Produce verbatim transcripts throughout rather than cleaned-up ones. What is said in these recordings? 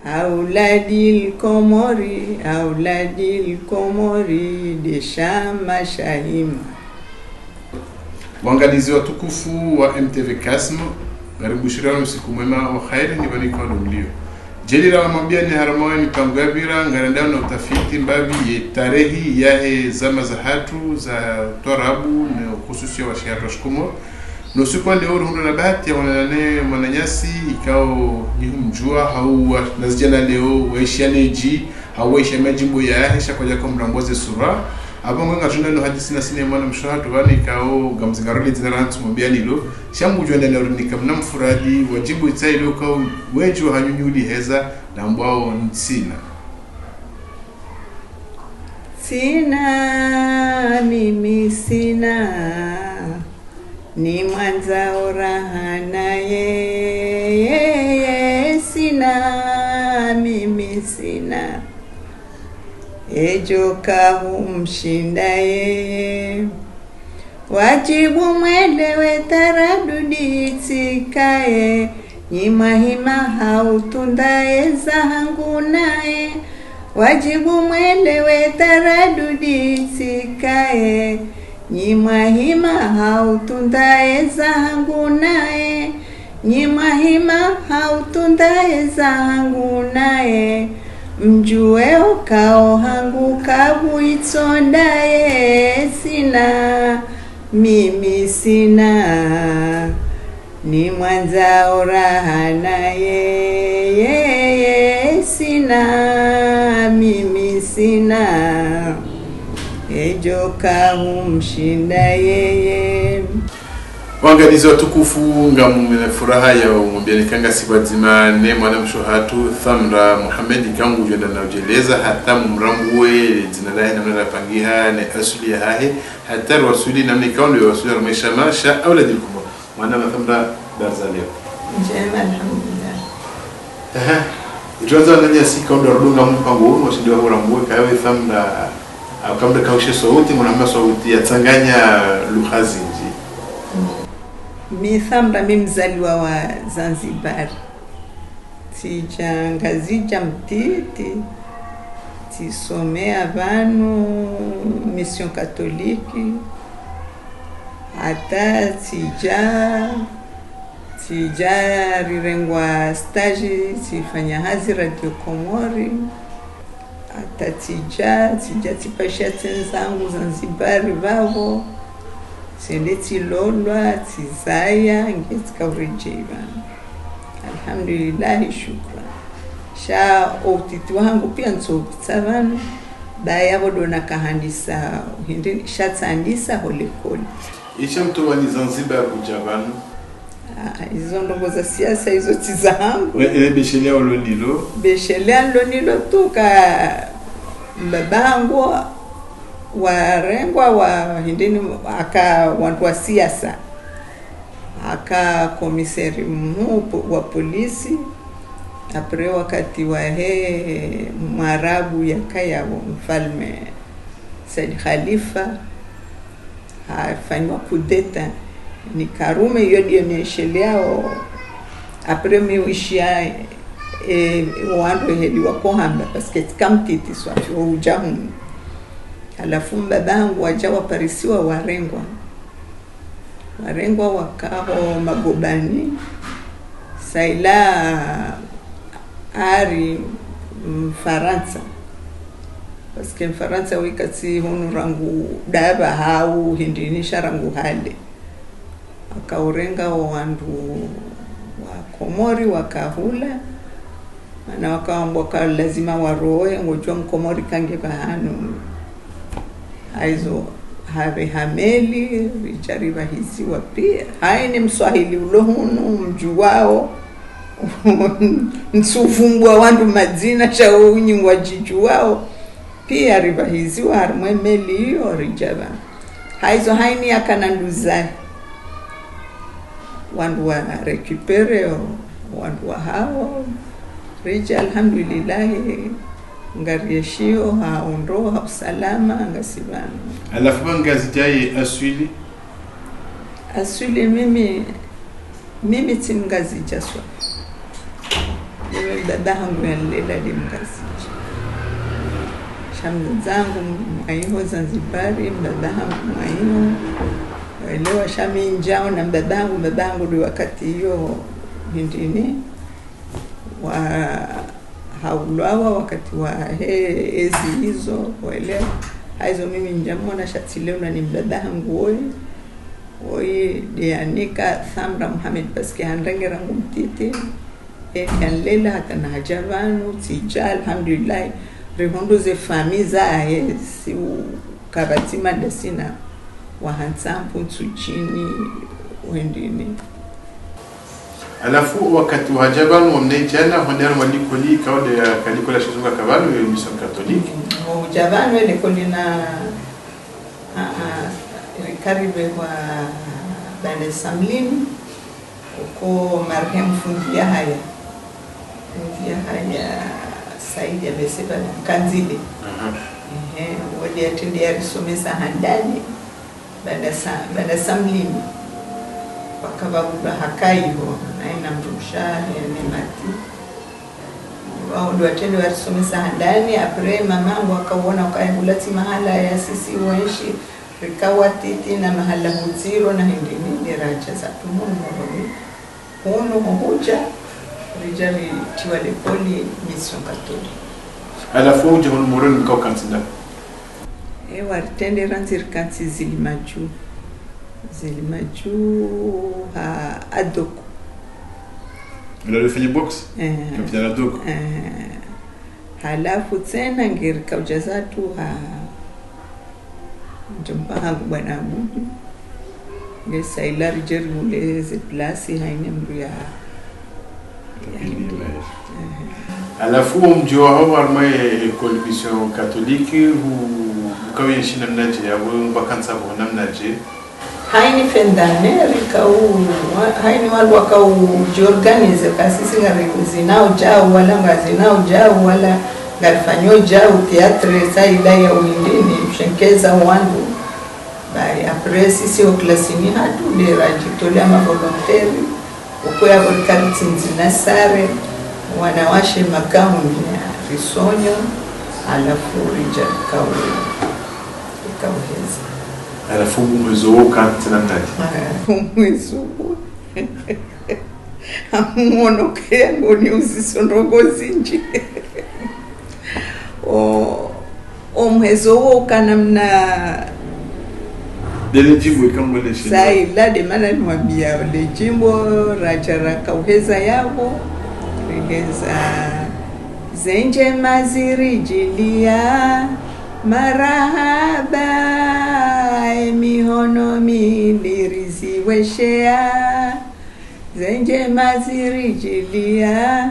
Auladil Komori, Auladil Komori, de shama shahima. Waangalizi watukufu wa M T V Kasm, ngarimbushiriao usiku mwema wa kheri ni pvanu ikao ndo mlio. Djeli ra wamwambia ni harumwa ye mipango yapvira, ngarendao na utafiti mbapvi ye tarehi yahe zama zahatru za twarabu ne ukhususia wa shihatru wa shikomori. No usiku wa leo rihundra na bahati ya wonana ne mwananyasi ikao nyi humdjua hau wa nazidjana leo waishia nedji hau waishia madjimbo yahe sha kwadjaka mrambuwa ze sura. Apvo ngwe ngarudjo no hadisi na sine mwana mshe hatru pvanu ikao ngamzingaro le dzina ra ntsu mwambia nilo. Sha ngudjo wenda na urinika mna mfuradi wa djimbo itsailo ikao wendji wa hanyu nyi uliheza na mbwao ntsina. Tsina, mimi tsina, nimwandzao raha naye, sina, mimi tsina, edjo kahumshinda ye. Wadjibu mwelewe taradudi itsikaye, nyi mwahima hau tunda eza hangu naye. Wadjibu mwelewe taradudi itsikaye, nyi mwahima hau tunda eza hangu naye. Nyi mwahima hau tunda eza hangu naye, mdjuwe okao hangu kapvu itsonda ye, sina, mimi tsina, nimwandzao raha naye, sina, mimi tsina, edjo kahumshinda yeye. Waangalizi watukufu, ngamina furaha ya umwambia nika ngasi pvwadzima ne mwana mshe hatru Thamra Mohamed, ikao ngudjo wenda na udjeleza hata mumrambuwe dzina lahe namna lapangiha ne asuli yahahe hata riwasuli namna ikao ndo yawasuli harumwa ye shama sha Auladil Komori. Mwana ma Thamra, habari za leo? Ndjema, alhamdulillah. Aha. Itwanza wananyasi ikao ndo rudunga mpango unu washindi wa hurambuwe kawe Thamra, au kambe kaushe sauti, mwana ma sauti ya tsanganya lugha zindji. Mi Thamra, mi mzaliwa wa Zanzibar. Tsidja Ngazidja mtiti, tsisomea pvanu Mission Catholique, hata tsidja, tsidja rirengwa stage, tsifanya hazi Radio Komori. Hata tsidja, tsidja tsipasha tsenzangu Zanzibar pvapvo, tsende tsilolwa, tsizaya, nge tsika uredjei pvanu. Alhamdulillahi, shukran. Sha outiti wahangu pia ntsoupvitsa pvanu, ba yapvo ndo nakahandisa, hindri, sha tsahandisa ho likoli. Isha mtowa ni Zanzibar kudja pvanu. Ah, izo ndrongo za siasa izo tsi zahangu. We, ele beshelea ulo nilo. Beshelea nilo nilo tu ka mbaba hangu warengwa wa hindini aka wandru wa siasa. Aka komiseri mhuu po- wa polisi. Après wakati wahe Mwarabu yakaya wo mfalme Said Khalifa. Hafanyiwa coup d'État. Ni karume iyo ndiyo nesheleao. Après mi wishia, eh, wandru eheliwa kohamba, parce que tsika mtiti swafi, wo udja hunu. Halafu mbaba hangu wadja waparisiwa warengwa. Warengwa wakaho magobani. Saila ari Mfarantsa. Parce que Mfarantsa wika tsi hunu rangu daba hau hindri ni sha rangu hale. Akaurenga wo wandru wa Komori wakahula. Mana wakawambwa ka lazima warohe, ngodjua Mkomori kange pvahanu. Haizo hapve ha meli, ridja ripvahiziwa pia. Haini Mswahili ulo hunu, mdjuwao. Ntsuvumbua wandru madzina, sha wo unyi ngwadjidjuwao. Pia ripvahiziwa harimwa e meli iyo ridja pvanu. Haizo haini yakana nduzahe. Wandru wa récupérer, wandru wahao. Ridja, alhamdulillahi, ngarieshio, ha ondro, ha usalama, ngasi pvanu. Halafu ba Ngazidja ye aswili? Aswili mimi, mimi tsi Mngazidja swafi. Mimi Mbaba hangu yanilela nde Mngazidja. Sha mdzadze hangu mwayiho Zanzibari, mbaba hangu mwayiho. Welewa, sha mi ndjao na mbaba hangu, mbaba hangu nde wakati iyo hindrini wa haulwawa wakati wa he ezi izo, welewa. Hayizo mimi ndjamwona sha tsi leo na ni mbaba hangu woyi. Woyi nde yanika Samra Mohamed, parce que handrenge rangu mtiti. E yanilela hata na hadja pvanu, tsidja, alhamdulillah. Rihundru ze famille zahe, si ukapvatsi mada sina, wa Hantsambu, Ntsudjini, wendrini. Halafu wakati wa hadja pvanu wa mnaidjana, hwende harumwa likoli, ikao nde ya ka likoli ya shizungu ka pvanu, yo Mission Catholique. Wo udja pvanu, ye likoli na, a, a, rikaribu wa Banda Samlini, uko marehemu fundi Yahaya. Fundi Yahaya Saidi ya Meseba na Mkandzile. Aha. Ehe, wo nde yatrende yarisomesa handani. Banda Sa-, Banda Samlini. Wakapvaulwa hakayiho, naye na mdrumshe wahe, ne mati. Wao nde watrende warisomesa handani, après mamangu akawona ukaya hula tsi mahala ya sisi wenshi, rika watiti na mahala hudziro na hindrini nde radja zatru hunu Moroni. Hunu ho hudja, ridja ritriwa likoli Mission Catholique. Halafu udja hunu Moroni mkao kantsi nda? Ewa, ritrende randzi rikantsi Zilimadju. Zilimadju ha Adoko. Ndo rifanya boxe? Eh. Kapiteni Adoko. Eh. Halafu tsena nge rika udja zatru ha mdjomba hangu bwana Abudu. Nge sa ila ridje rihule ze place hayina mdru ya, ya hindru. Halafu wo mdji waho harumwa ye école Mission Catholique, hu-, ukawenshi namnadje, yapvo ngwakantsi pvo namnadje? Hayina fin d'année rikao, wa-, hayina wandru wakao djiorganiser, ka sisi ngari zinao djau, wala ngazinao djau, wala ngarifanyao djau théâtre, sa ila ya windrini, mshenkeza wandru. Bayi, après, sisi ho klasini hatru, nde radjitolea ma volontaire, uko yapvo rika ritsindzi na sare, wanawashe magauni ya risonyo, halafu ridja rikao, rikao heza. Halafu mwezo wo ukantsi namnadje? Ah, mwezo wo. Hamuono ke yangu ni uziso ndrongo zindji. O, o mwezo wo uka namna. Ndele djimbo ikao ngoleshe. Sa ila nde mana nimwambia, le djimbo radja raka uheza yapvo, riheza. Ze ndjema ziridjilia, marahaba, e mihono mili riziweshea. Ze ndjema ziridjilia,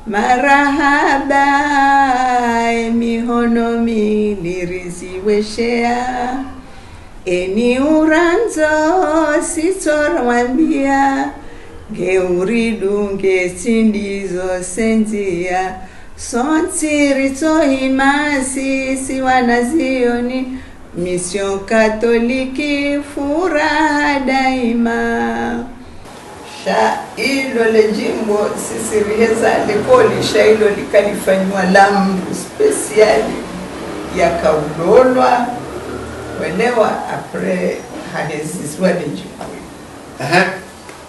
marahaba, e mihono mili riziweshea. Eni urandzo sitso rwambia, nge uridunge tsi ndizo sendzia. Sontsi ritso hima sisi wanazioni, Mission Catholique furaha daima. Sha ilo le djimbo sisi riheza likoli, sha ilo lika lifanywa la mdru spécial yaka ulolwa, welewa, après hahezisiwa le djimbo. Aha.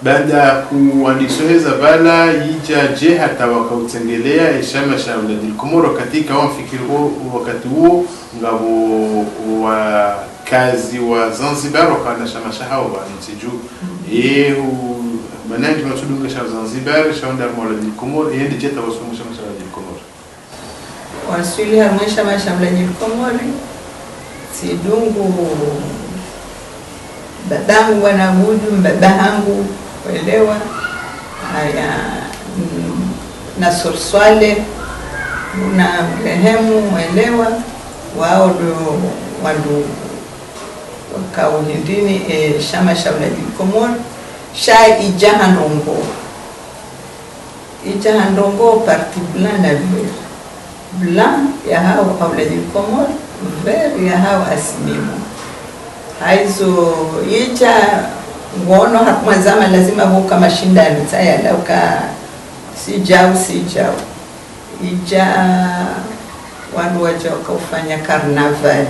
Baanda kuwandiso heza pvala, yidja dje hata waka utsengelea e shama sha Auladil Komor, wakati ka wamfikiri o, wakati uwo, ngapvo wakazi wa Zanzibar, waka na shama shahawo pvanu ntsi dju. Ye, u, manangi matsudunga sha Zanzibar, sha wandru harumwa Auladil Komor, ye ndi dje hata wasudunga shama sha Auladil Komor. Waswili harumwa e shama sha Auladil Komor, tsidungu babangu bwana Abudu, mbaba hangu, welewa, haya, mm, na Sorswale, na mrehemu, welewa, wao ndo wandru wakao hindrini, e, shama sha Auladil Komor, sha idja ha ndrongoo. Idja ha ndrongoo parti blanc na vert. Blanc yahao Auladil Komor, vert yahao Assimimo. Haizo idja ngono hakumwa zama lazima pvoka mashindano, tsa yala uka si djau, si djau. Idja wandru wadja wakaufanya karnavali.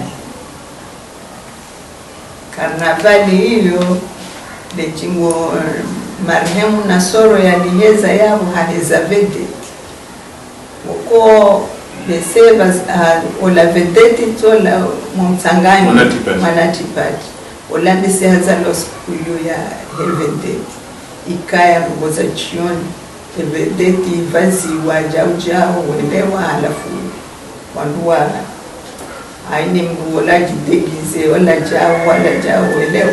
Karnavali iyo, le djimbo, eh, marehemu Nasoro yaliheza yapvo haheza vedeti. Uko beseva, ah, ola vedeti tsola mumtsanganyo. Mwana Tipati. Mwana Tipati. Ola bese hazalwa siku iyo yahe vedeti. Ikaya ndrongoo za shioni. Evedeti ivaziwa djau djau, welewa, halafu wandru wa, haina mndru wola djidéguisé, wola djau, wola djau, welewa.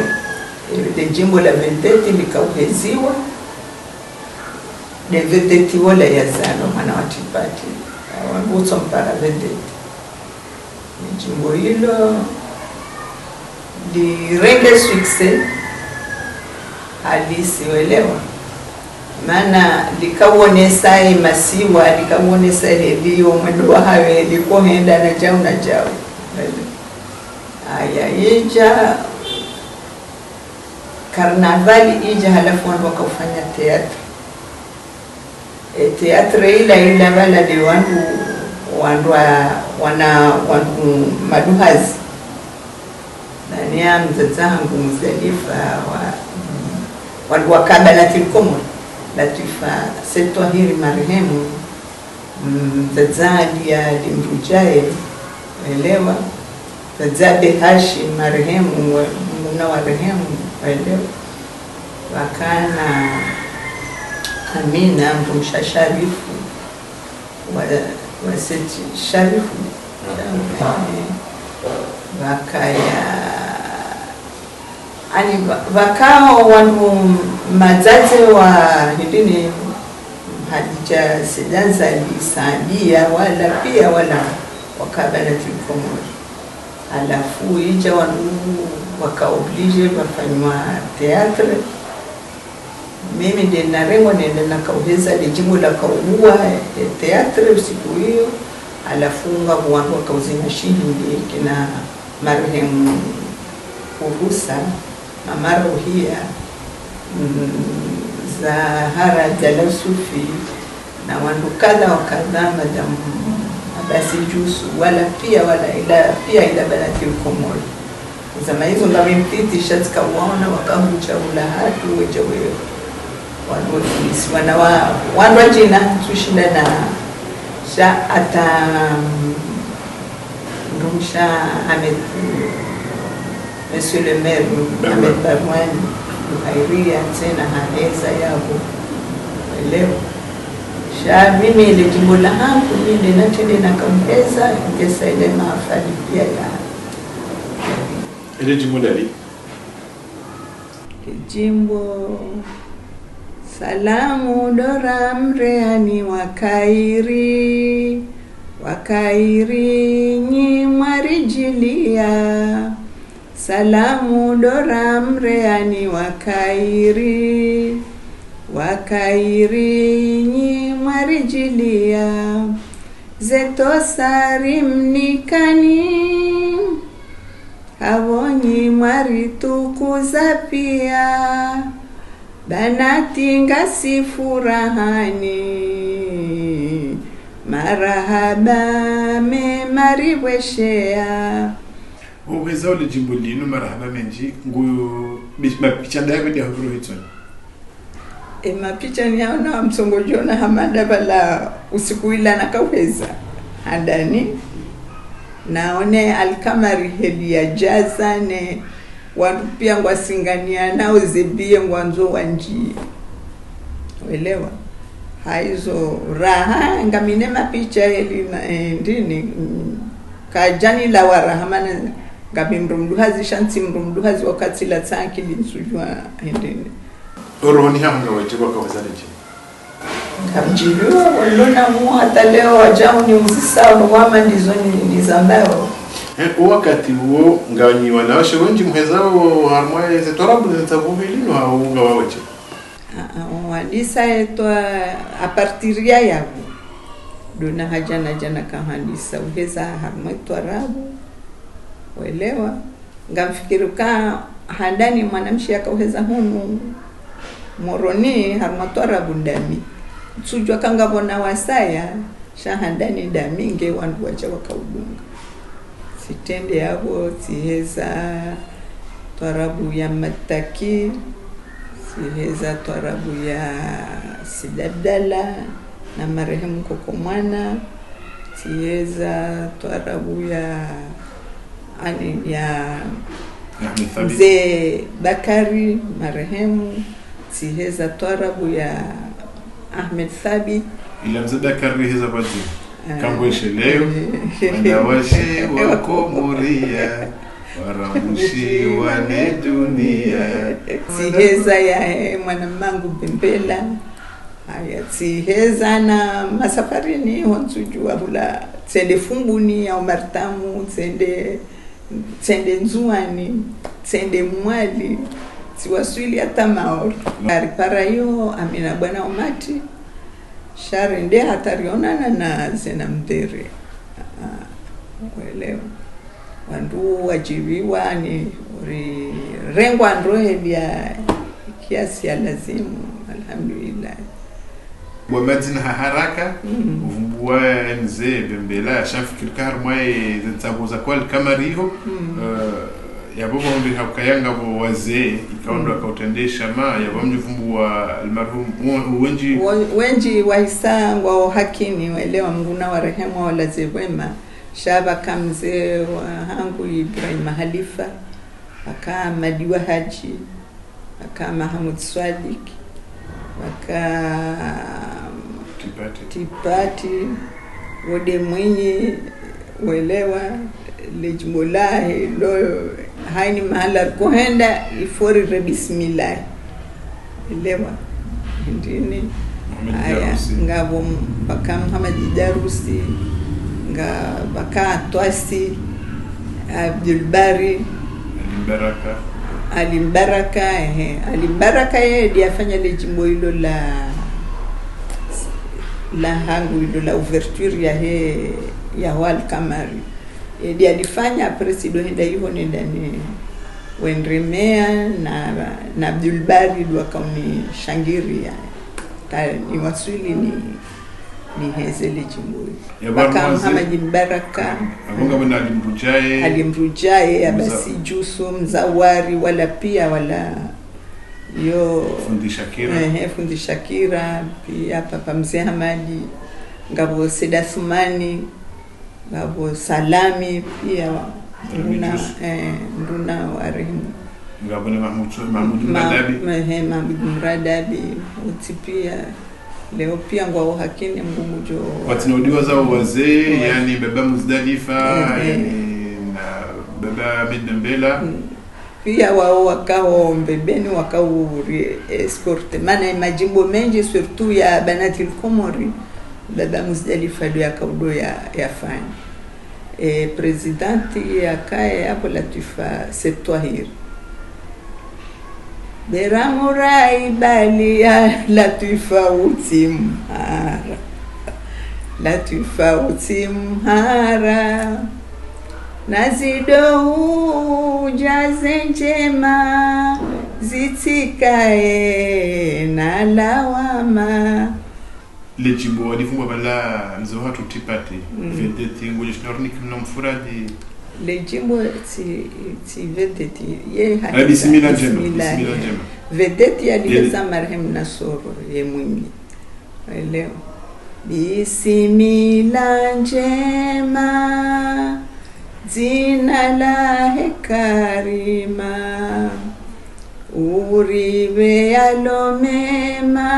E, le djimbo la vedeti likauheziwa, nde vedeti wola yazalwa mwana wa Tipati. Wandru wotsompara vedeti. Djimbo ilo lirenge succès halisi, welewa. Mana likawonesa emasiwa, likawonesa heli yo mwendo wahayo, heli kohenda na djau na djau. Aya, idja, karnavali idja, halafu wandru wakaufanya théâtre. E théâtre ila, ila pvala nde wandru, wandru wa, wana, wandru maduhazi. Nani ya mdzadze hangu Mzalifa wa, wandru waka Banatil Komori. Latifa Said Twahiri marehemu, mm, mdzadze Ali ya Limrudjaye, welewa. Mdzadze Behashi marehemu, wa, Mungu na warehemu, welewa. Pvakana Amina, mdrumshe wa Sharifu, wa, wa Said Sharifu. Pvakaya, ani pva-, pvakao wandru madzadze wa hindrini, Hadidja Said Azali, Saadia, wala pia wala waka Banatil Komori. Halafu idja wandru waka obligé pvafanywa théâtre. Mimi nde narengwa nende nakauheza le djimbo lakauwa e théâtre usiku iyo. Halafu ngapvo wandru wakauzina shihindi kina marehemu Urusa, Mama Ruhiya, mm, Zahara Jalal Sufi, na wandru kadha wa kadha, Madame Abasi Djusu, wala pia, wala ila, pia ila Banatil Komori. Zama izo ngami mtiti, sha tsikawaona, wakahudja hula hatru, wedja we, wandru wefundisi, wana wa, wandru wadjina, tsushinda na, sha hata, mm, mdrumshe Ahmed, Monsieur le maire, Barwani. Ahmed Barwani, Buhairia tsena haheza yapvo. Welewa. Sha mimi le djimbo lahangu, mi nde natrende nakauheza, ngesa ile mahafali pia ya. Ele djimbo ndali? Djimbo. Salamu ndo ramreani wakairi, wakairi nyi mwaridjilia. Salamu ndo ramreani wakairi, wakairi nyi mwaridjilia. Ze tosa rimnikani, hapvo nyi mwaritukuza pia, Banati ngasi furahani, marahaba mema ripvweshea. Uheza ule djimbo linu, marahaba mendji, ngu, bi-, mapicha ndayapvo nde yahupviro hitsoni. E mapicha niyaona wa msongo djona hamada pvala usiku ila nakauheza. Handani. Naone alkamari heli ya djaza ne wandru pia ngwasinganianao ze biye ngwandzo wandjiye. Welewa. Haizo raha, ngami ne mapicha heli na, eh, ndini, mm, kadjanilawa raha mana ngami mdru mduhazi sha ntsi mdru mduhazi wakati la tsaki lintsudjua, eh, ndini. Orohoni haho ngawedje wakauheza ledje? Ngamdjiliwa, walo na mu hata leo wadjao niuzisa, ono wama ndizo ni, nizambao. Eh, wakati uwo, nganyi wanawashe wendji muhezao harumwa ze twarabu ne ntsabuhili no hau ngawawedje? Ah, ah, wadisa etwa à partir ya yapvo. Ndo nahadja nadja nakahandisa uheza harumwa twarabu. Welewa. Ngamfikiri uka handani mwanamshe yakauheza hunu Moroni harumwa twarabu ndami. Ntsudjua ka ngapvo na wasaya, Sha handani ndami nge wandru wadja wakaudunga. Tsitrende yapvo, tsiheza twarabu ya Mataki, tsiheza twarabu ya Sidi Abdallah na marehemu Koko Mwana, tsiheza twarabu ya, ani, ya Ahmed Thabit. Mze Bakari, marehemu, tsiheza twarabu ya Ahmed Thabit. Ila Mze Bakari heza pvadzi. Ah. Kangweshe leo, eh, wanawashe wa Komoria, warambushi wa ne dunia. Tsiheza ya, eh, mwana mangu Bembela. Haya, tsiheza na masafarini, ho ntsudjuwa hula, tsende Fumbuni ya Omar Tamu, tsende tsende Ndzuwani, tsende Mwali, tsiwaswili hata Maore. Haripara yo Amina Bwana Omati, sha rende hata rionana na Zena Mdere. Ah, welewa. Wandru wadjiviwa ni uri rengwa ndroheli ya kiasi ya lazimu, alhamdulillah. Bwa madzina ha haraka, mm, uvumbuwa Mze Bembela, sha mfikiri ka harumwa ye ze ntsapvo za kwa Alkamari iho, mm, eh, yapvo pvahombe ha ukaya ngapvo wazee, ikao ndo, mm, wakautrende shama, yapvo mdjivumbuwa almarhum, wo-, wendji. Wo-, wendji wahisa ngwao hakini, welewa, Mngu na warehemu, walaze pvwema, sha pvaka mze wahangu Ibrahima Halifa, pvaka Madi wa Hadji, pvaka Mahamud Swadik, pvaka Tipati. Tipati, wo nde Mwinyi, welewa, le djimbo lahe, lo, haini mahala rikohenda, il faut rire bismillah. Welewa. Ndini. Mohamed Darusi. Aya, ngapvo m-, pvaka Mohamed Darusi, nga pvaka Twasi, Abdul Bari. Ali Mbaraka. Ali Mbaraka, ehe. Ali Mbaraka ye ndiye afanya le djimbo ilo la, la hangu ilo la ouverture yahe, yaho Alkamari. Ye ndiye alifanya, après tsi ndo henda iho nenda ni wendremea na, na Abdul Bari ndo wakaunishangiriya. Ka niwaswili ni, niheze le djimbo. Yapvo pvaka Mohamed Mbaraka. Apvo ngapvo na Ali Mrudjaye. Ali Mrudjaye, Mza- Abasi Djuso, Mzawari, wala pia, wala yo Fundi Shakira. Ehe, Fundi Shakira, pia papa Mze Hamadi, ngapvo Seda Sumani, ngapvo Salami, pia Salami nduna, Djuso. Eh, nduna warehemu. Ngapvo na Mahmud, Mahmud Ma-, Mradabi. Ehe, Mahmud Mradabi, utsi pia. Leo pia ngwao hakini Mngu mdjo. Watsina udiwa zao wazee, wa- yani baba Muzdalifa, eh, eh, yani na baba Ahmed Bembela. Mm. Pia wao wakao mbebeni wakao uri escorte. Mana ye madjimbo mendji, surtout ya Banatil Komori, baba Muzdalifa ndo yakao ndo ya, yafanya. E, présidente yakaye yapvo Latwifa Said Twahir. Bera murai bali ya Latwifa utsi mhara. Latwifa utsi mhara. Na zido udja ze ndjema zitsikaye na lawama. Le djimbo walivumbuwa pvala mze wahatru Tipati, mm, vedeti, ngodjo shindri nikimna mfuradi. Le djimbo tsi, tsi vedeti, ye, eh, hata Bisimila Ndjema, Bisimila, Bisimila Ndjema. Vedeti yaliheza marehemu Nasoro, ye Mwinyi. Welewa. Bisimila Ndjema, dzina lahe Karima, uripveyalo mema,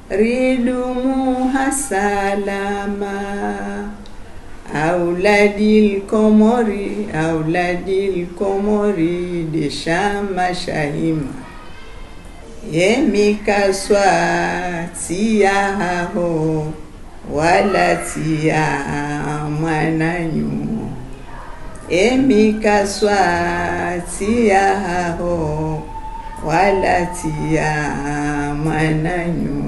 ridumu ha salama. Auladil Komori, Auladil Komori, nde shama sha hima. Ye mikaswa tsi yahaho, wala tsi ya mwananyu. Ye mikaswa tsi yahaho, wala tsi ya mwananyu.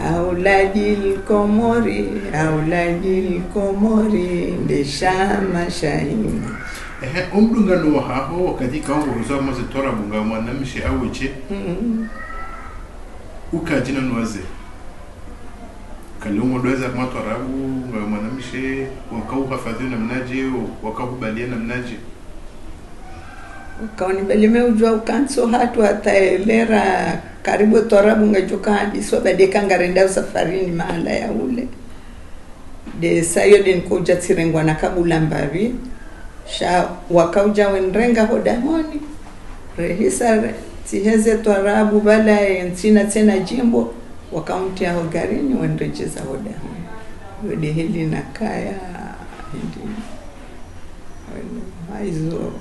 Auladil Komori, Auladil Komori, nde shama sha hima. Ehe, omdungano wahaho, wakati kaongo huzo mwa ze twarabu nga mwanamshe awe she. Mm. Uka djina nwaze. Kalungu ndo weza harumwa twarabu, ngawe mwanamshe, waka uhafadhwi namnadje, waka uhubalia namnadje? Waka unibali me udjuwa uka ntso hatru hata elera karibu twarabu ngayidjo ka hadiswa, baada eka ngarendao safarini mahala ya ule. Nde saa iyo nde niko udja tsirengwa na kabula mbapvi. Sha waka udja wenirenga ho dahoni. Rehisa re-, tsiheze twarabu pvala ye ntsina tsena djimbo. Waka unitria ho garini weniredjeza ho dahoni. Iyo nde heli nakaya, hindri. Haizo.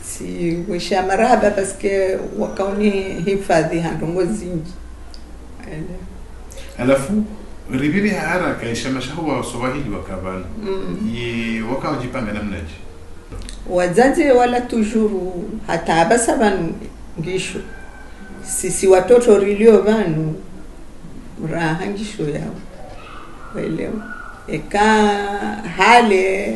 Tsi wesha marahaba parce que waka unihifadhwi ha ndrongo zindji. Ele. Halafu, ripviri ha haraka, ye shama shaho wa Swahili waka pvanu. Mm. Ye waka wadjipanga namnadje? Wadzadze wala toujours, hata apvasa pvanu ngisho. Sisi watoto rilio pvanu, raha ngisho yao. Welewa. Eka hale,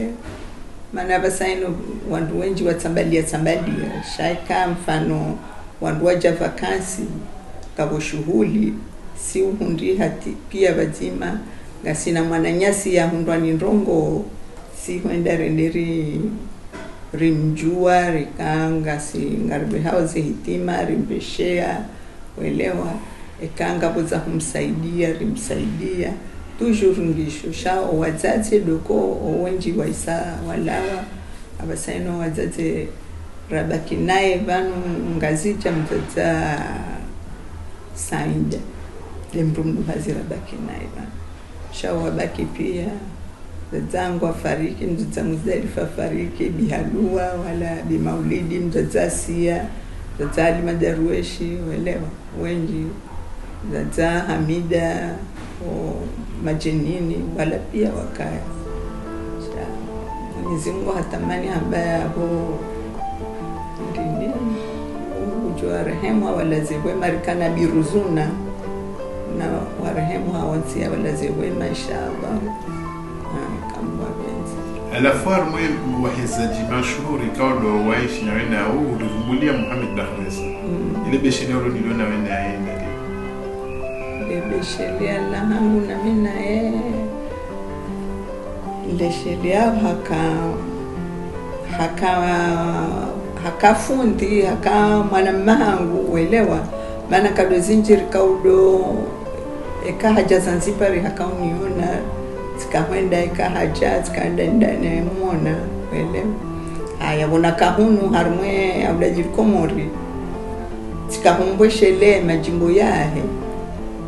mana apvasa inu wandru wendji watsambalia, tsambalia. Sha eka mfano wandru wadja vacances, ngapvo shuhuli, si uhundri hata pia pvadzima, ngasina mwananyasi yahundrwa ni ndrongo, si hwenda rende ri-, rimdjuwa, rika ngasi ngaripvehao ze hitima, rimpveshea, welewa, eka ngapvo za humsaidia, rimsaidia, toujours ngisho, sha o wadzadze ndo ko, o wendji wahisa walawa, apvasa inu wadzadze rabaki naye pvanu Ngazidja mdzadze Saida, nde mdru mdru hazi rabaki naye pvanu. Sha wabaki pia, mdzadze hangu hafariki, mdzadze Muzdalifa hafariki, Bi Halua, wala Bi Maulidi, mdzadze Asia, mdzadze Halima Darweshi, welewa, wendji, mdzadze Hamida, o Madjenini, wala pia wakaya. Sha, Mwenyezi Mungu hatamani hamba yapvo, ndini, udjo warehemu walaze wema rikana Bi Ruzuna, na warehemu wontsi ya walaze wema, inshallah. Ah, kamwa benzi. Halafu harumwa ye wahezadji mashuhuri kao ndo waishi nawe nao, urivumbulia Mohamed Bakhresa. Mm. Ile beshelea ulo nilo nawe naye nde? Ile beshelea lahangu nami naye. Ile shelea haka, haka, haka fundi, haka mwana mma hangu, welewa. Mana nkado zindji rika udo, eka hadja Zanzibar haka uniona, tsika hwenda eka hadja, tsika hwenda nda ne mwona, welewa. Haya, pvo naka hunu harumwa ye aula djiri Komori, tsika humbweshelea madjimbo yahe.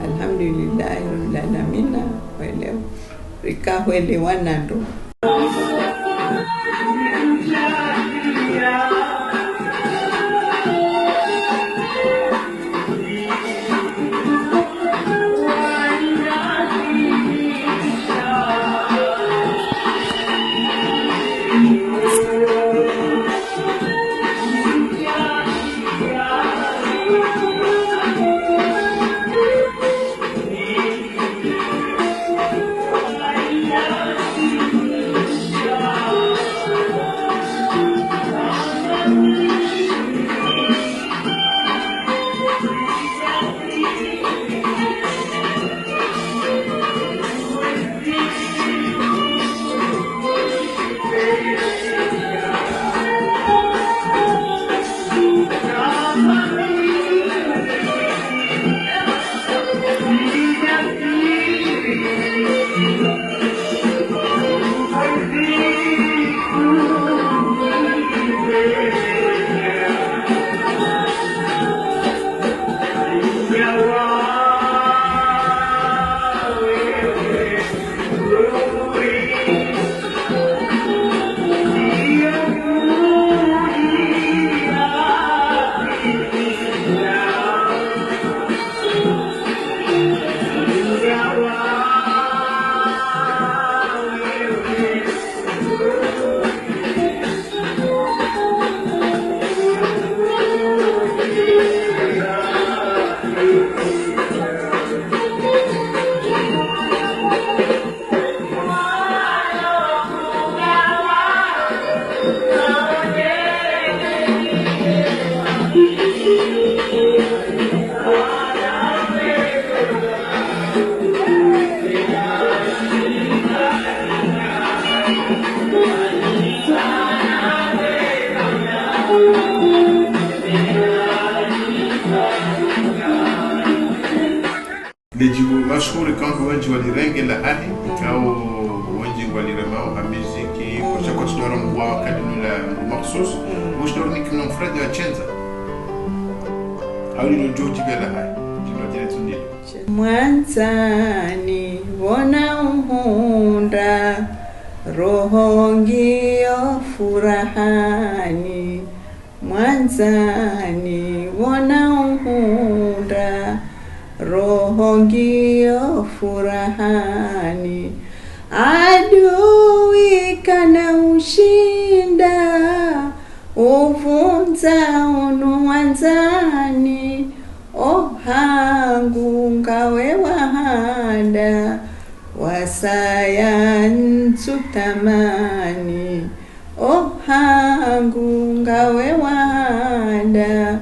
Alhamdulillahi Rabbil Alamina, welewa. Rika hwelewana ndo. Ledjimbo mashuhuri kangu wendji walirenge lahahe, ikao wendji ngwaliremao ha miziki, kwa shaka tsidjora mbuwa wakati nula mbu makhsus, mshindo rinike mna mfradi wa tsendza. Hawuli lo djodji pvela hahe, djino djile tsundilo. Mwandzani, pvona uhundra, roho ngiyo furahani. Mwandzani, pvona uhundra, roho ngiyo furahani. Adui kana ushinda, uvundza unu wandzani. O hangu ngawe wahanda, wasaya ntsutamani. O hangu ngawe wahanda,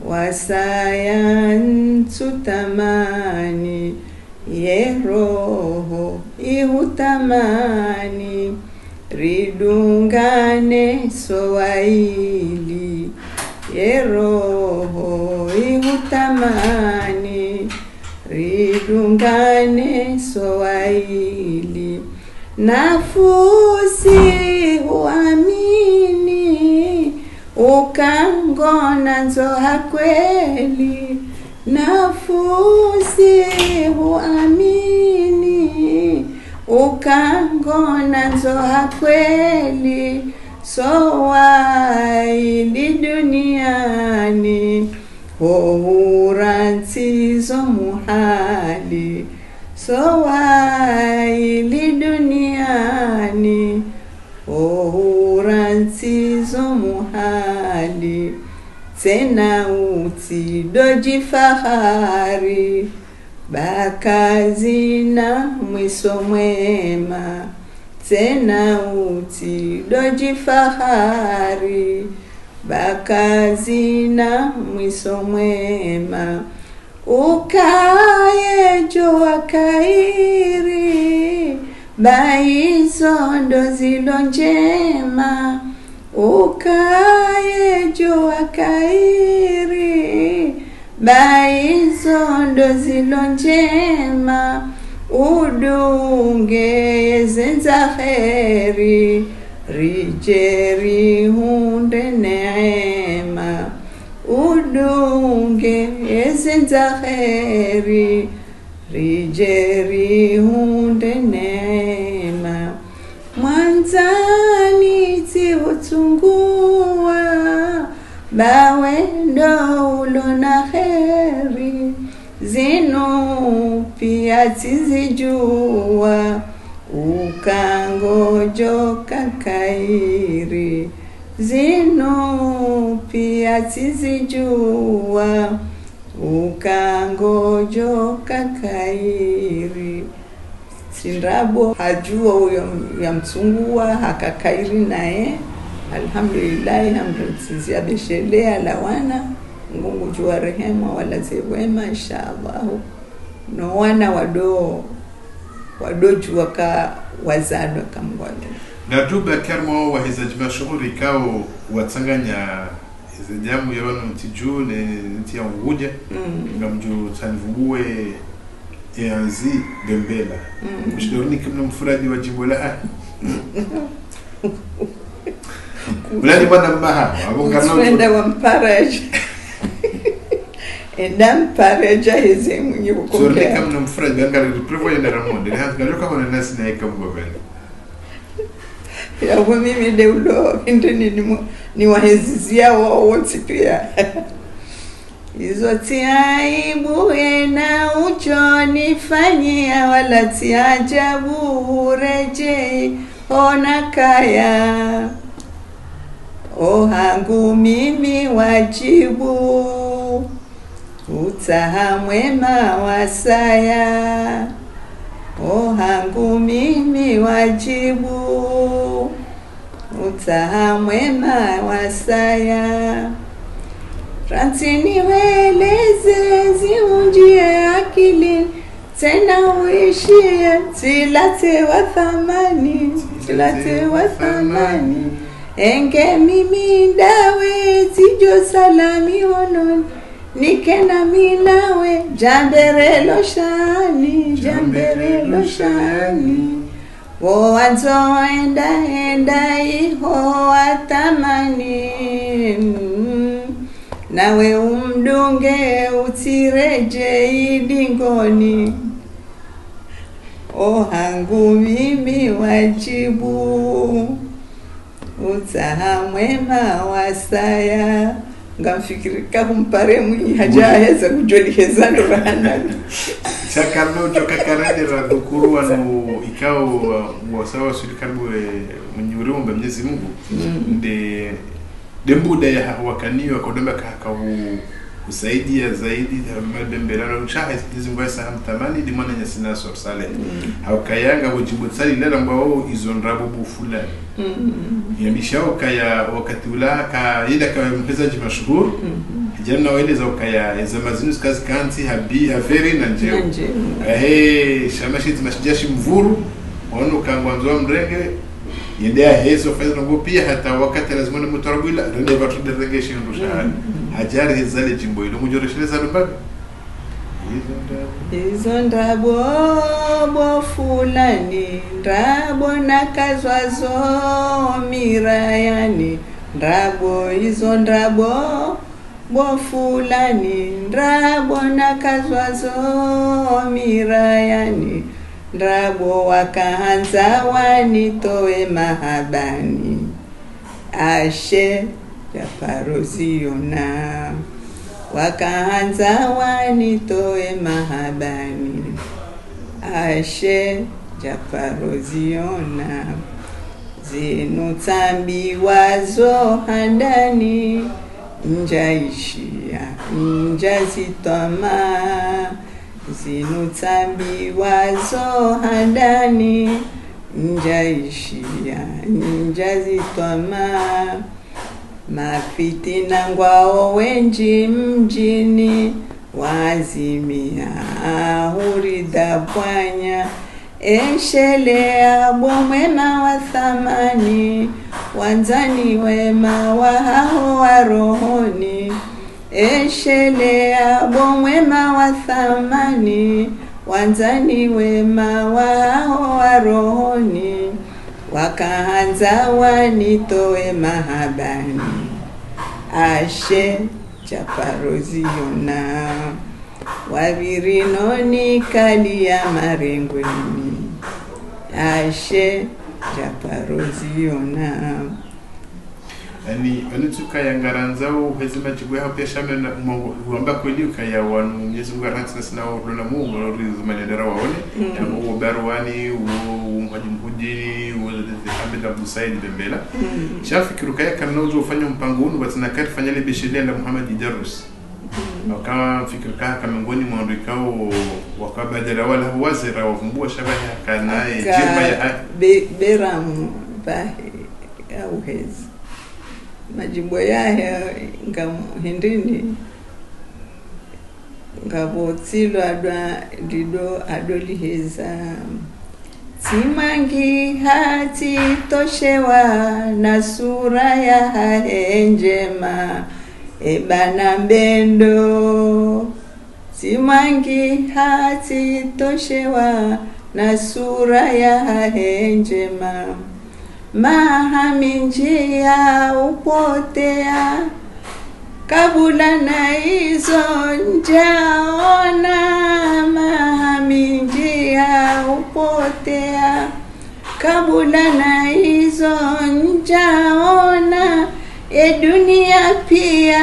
wasaya ntsutamani. Ye roho ihutamani, ridungane sowaili. Ye roho ihutamani, ridungane sowaili. Nafusi huamini, uka ngona ndzo ha kweli. Nafusi huamini, uka ngona ndzo ha kweli. Sowaili duniani, ho hura ntsi zo muhali. Sowaili duniani, ho hura ntsi zo muhali. Tsena utsidodjifahari, ba kazina mwiso mwema. Tsena utsidodjifahari, ba kazina mwiso mwema. Ukaye djo wa kairi, ba izo ndo zilo ndjema. Ukaye djo wa kairi, ba izo ndo zilo ndjema. Udunge ye zendza heri, ridje rihundre neema. Udunge ye zendza heri, ridje rihundre neema. Mwandzani tsi utsunguwa, ba we ndo ulo na heri. Zinu pia tsizidjuwa, uka ngodjo ka kairi. Zinu pia tsizidjuwa, uka ngodjo ka kairi. Tsi ndrabo hadjuwa uyo ya mtsunguwa, haka kairi naye. Alhamdulillahi, hamdu ntsinzi ya beshelea la wana. Mungu ngudjo wa rehema, walaze wema, insha Allahu. No wana wado, wado djuwa ka wazalwa ka Mngu wale. Nadu Bakar, mwa wahezadji mashuhuri ikao watsanganya ezedjamu ya pvanu ntsi dju ne ntsi ya Unguja. Mm. Ngamdjo tsanivumbue Eanzi Dembela. Mm. Mshindo rinike mna mfradi wa djimbo lahahe. Ulani mwana mmaha, abo ngano. Utswenda wa mparadja. Enda mparadja heze mwenye. Mshindo rinike mna mfradi, ngari prévoir yenda ramonde. Nehans ngalo kama na nasi na eka mgoveni. Yapvo mimi nde ulo, inde ni, ni, ni wahezizia wo wontsi pia. Izo tsi aibu ena udjo nifanyia, wala tsi ajabu uredjei ona kaya. O hangu mimi wadjibu, utsaha mwema wasaya. O hangu mimi wadjibu, utsaha mwema wasaya. Rantsi niweleze ziundjie akili, tsena uishie, tsilatse wa thamani. Late wa thamani. Enge mimi ndawe, tsidjo salami hononi. Nike nami nawe, djamberelo shani, djamberelo shani. Wo wandzo enda, enda iho watamani. Nawe umdunge utsiredjei dingoni. O hangu mimi wadjibu. Utsaha mwema wasaya. Ngamfikiri ka kumpare mwi hadja heza kudjoliheza ndo rahana. Sha karno djo kakarende ra dhukuru wanu ikao wa, wasawa suli karbu, eh, mnyuri umba Mwenyezi Mungu. Nde, nde mbuda ya ha-, wakaniwa kodamba ka, ka hu-, husaidia zaidi, ha, madembelano, sha ha-, hizi ngwa sa hamtamani, ndi mwananyasi Nasor Saleh. Haukaya nga hudjimbo tsali lela ngwao izo ndrabo bo fulani. Yambisha ukaya wakati ula ka, ila ka mhezadji mashuhuri. Hidjana waeleza ukaya eza mazinu zikazi kantsi, habi, haveri na ndjeu. Na ndjeu. Kahe, shama shitsi mashidjashi mvuru, wanu kangwandzo wa mrenge, yende ya hezo, faiza nongo pia, hata wakati lazima ni mutarabu ila, rende pvatsu nde renge shindru shahani. Hadjari hezale djimbo ilo, mudjore shile za lumbaga. Izo ndrabo bo fulani, ndrabo nakazwazo mirayani, ndrabo izo ndrabo bo fulani, ndrabo nakazwazo mirayani, ndrabo wakahandza wanitowe mahabani. Ashe, djaparo ziona. Wakahandza wanitowe mahabani. Ashe, djaparo ziona. Zinu tsambiwazo handani. Ndjaishia, ndjazitwama. Zinu tsambiwazo handani, ndjaishia, ndjazitwama. Mafitina ngwao wendji mdjini, wazimia, hurida pwanya. Eshelea bo mwema wa thamani, wandzani wema wahaho wa rohoni. Eshelea bo mwema wa thamani, wandzani wema wahaho wa rohoni, wakahandza wanitowe mahabani. Ashe, djaparo ziona. Waviri noni kali ya marengweni. Ashe, djaparo ziona. Ani, ani tsuka ya ngarandzao, hezi madjibu ya hapia shame na mongo, wamba kweli ukaya wanu, Mwenyezi Mungu arantsi na sina urona mu, walo ri zimani ndara waone, ya mo wo Barwani, wo, wo Mhadji Mhudjini, wo Ahmed Abdou Said Bembela. Sha fikiri ukaya kana ujo ufanya mpango unu, watsina kari fanya le beshele la Muhammad Idarus. Waka fikiri ka, ka miongoni mwa wandru ikao, waka badala wala wazera wavumbua shabaha kana, e, djemba ya ha- be-, beramu bahe. Ya uhezi. Madjimbo yahe nga hindrini, ngapvo tsilo adwa ndido adoliheza. Tsimwangi hatsitoshewa na sura yahahe ndjema, ebana mbendo. Tsimwangi hatsitoshewa na sura yahahe ndjema. Maha mindji ya upotea, kabula na izo ndjaona. Maha mindji ya upotea, kabula na izo ndjaona. E dunia pia,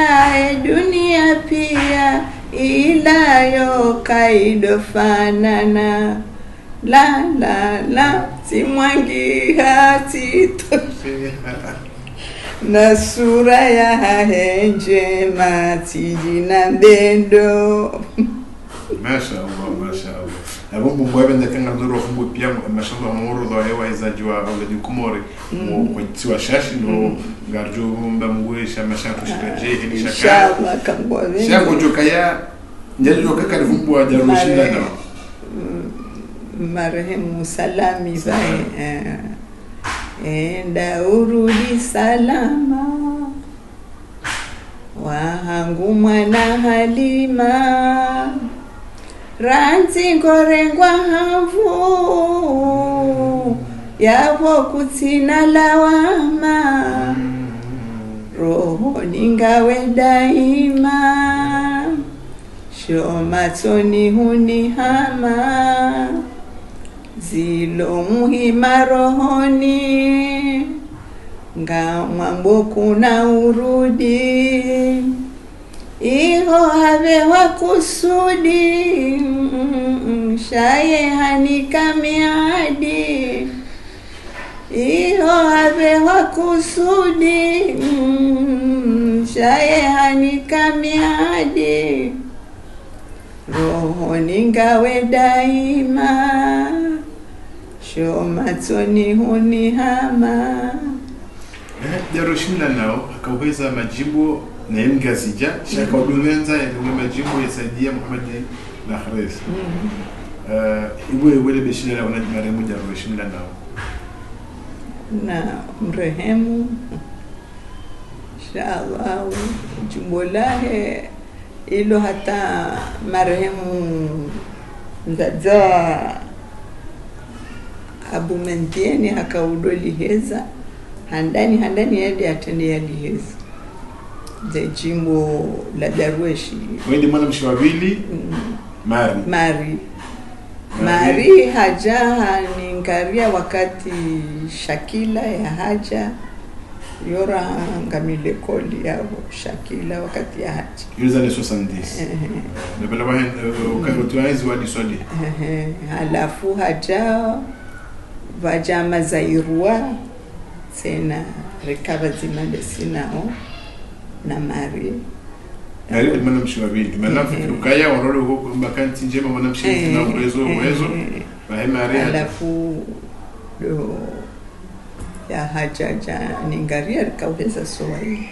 e dunia pia, ilayo kaidofanana. La, la, la, tsimwangi hatsitoshewa na sura yahahe ndjema, tsidjina mbendo. Mashallah, mashallah. Abo mbumbu abe ndakanga mzuri wa fumbu pia, mashallah, moro do hewa izaji wa, wa di Komori. Mo kwa tsiwa shashi, no, ngarjo mba mgure sha mashantu shika je, hili shaka. Inshallah, kangwa. Shango jo kaya, njajo kaka fumbu wa jaro shinda na. Mm, marehemu Salami, Salami. Bae, eh. Enda urudi salama, wahangu mwana Halima. Randzi ngorengwa havu, yapvo kutsina lawama. Rohoni ngawe daima, sho matsoni hunihama. Zilo muhima rohoni, ngamwambo kuna urudi. Iho hapvehwa kusudi, shaye hanika miadi. Iho hapvehwa kusudi, shaye hanika miadi. Rohoni ngawe daima, sho matsoni hunihama. Eh, Djaroshi Mlanao, hakauheza madjimbo na ye Mngazidja, sha hakaudungandza ya nge madjimbo ya Saidiya Muhammad Nakhres. Eh, iwe, iwe le beshi la wana marehemu Djaroshi Mlanao. Na mrehemu. Inshallah, djimbo lahe ilo hata marehemu Mdzadze Abu Mendieni hakaudoliheza, handani, handani yende yatrende yaliheza. Ze djimbo la Darweshi. Wendi mwanamshe wa pvili, Mari. Mari. Mari hadja haningaria wakati Shakila yahadja, yora ngami likoli yapvo Shakila wakati yahadja. Yo les années soixante-dix. Ehe. Napvela wahe, eh, uka-, utu wahe ziwadi swadi. Ehe. Halafu hadja, pvadja Mazairwa, tsena reka pvadzima ndesi nao, na Mari. Mari ni mwanamshe wa pvili. Mana mfikiri ukaya warole uko mbakantsi ndjema mwanamshe, eh, na uwezo, eh, uwezo. Bahe Mari hadja. Halafu ndo yahadja hadja ningaria rikauheza Swahili.